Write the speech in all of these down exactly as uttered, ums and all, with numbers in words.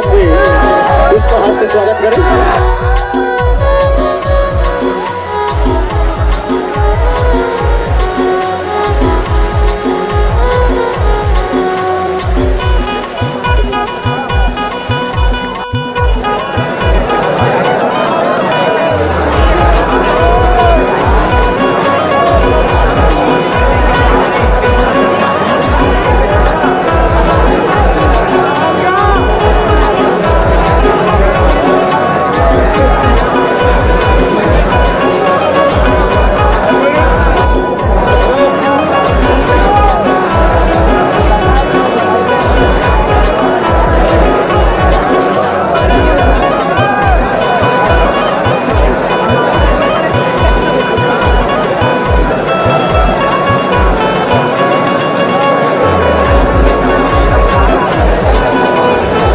पुष्पहार से स्वागत करें।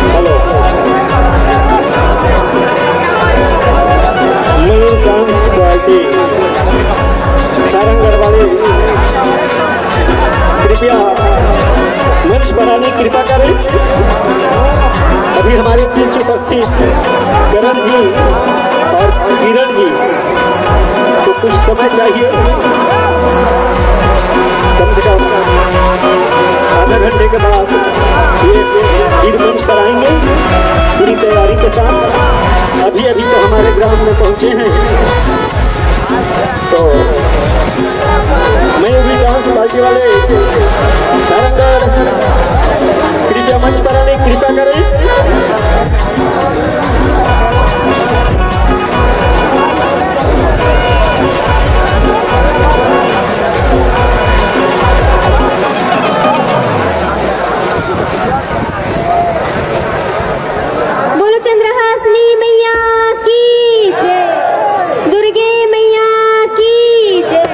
हेलो, मयूर डांस क्वालिटी सारंगढ़ वाले, कृपया मंच पर आने की कृपा करें। अभी हमारे बीच उपस्थित करण जी और किरण जी को कुछ समय चाहिए, कम से कम आधा घंटे के बाद ये वीर मंच पर आएंगे पूरी तैयारी के साथ। अभी अभी तो हमारे ग्राउंड में पहुंचे हैं, तो मैं भी डांस पार्टी वाले सारंगढ़, कृपया मंच पर आने की कृपा करें। बोलो चंद्रहासिनी मैया की जय, दुर्गे मैया की जय।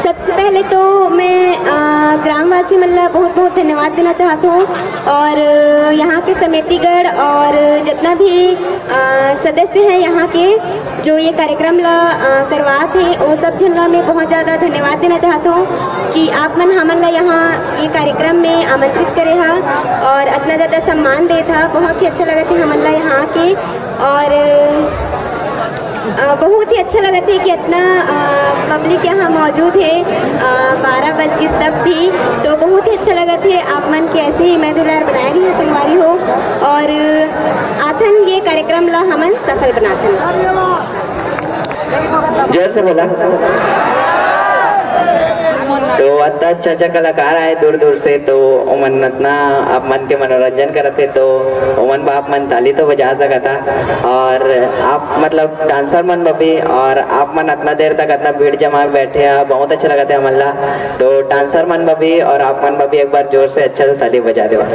सबसे पहले तो मैं, अ, ग्रामवासी मन ला बहुत बहुत धन्यवाद देना चाहत हूँ और, अ, यहाँ के समितिगण और जितना भी, अ, सदस्य हैं यहाँ के, जो ये कार्यक्रम ला, अ, करवात हे, वो सब झन ला मैं बहुत ज़्यादा धन्यवाद देना चाहत हूँ कि आप मन हमन ला यहाँ ये कार्यक्रम में आमंत्रित करे हा और इतना ज़्यादा सम्मान देत हा। बहुत ही अच्छा लगत हे हमन ला यहाँ के और, अ, बहुत ही अच्छा लगत हे कि इतना, अ, पब्लिक यहाँ मौजूद हे। अ, बारह बज गिस तब भी, तो बहुत ही अच्छा लगत हे। आप मन के ऐसे ही मैं दुलार बनाए रही संगवारी हो और आथन ये कार्यक्रम ला हमन सफल बनाथन। जोर से बोला। तो अतना अच्छा अच्छा कलाकार आए दूर दूर से, तो ओमन अतना आप मन के मनोरंजन करत हे, तो ओमन बर आप मन ताली तो बजा सकत हा। और आप मतलब डांसर मन बर भी, और आप मन अतना देर तक अतना भीड़ जमा के बैठे हा, बहुत अच्छा लगत हे हमन ला। तो डांसर मन बर भी और आप मन बर भी एक बार जोर से अच्छा से ताली बजा देवा।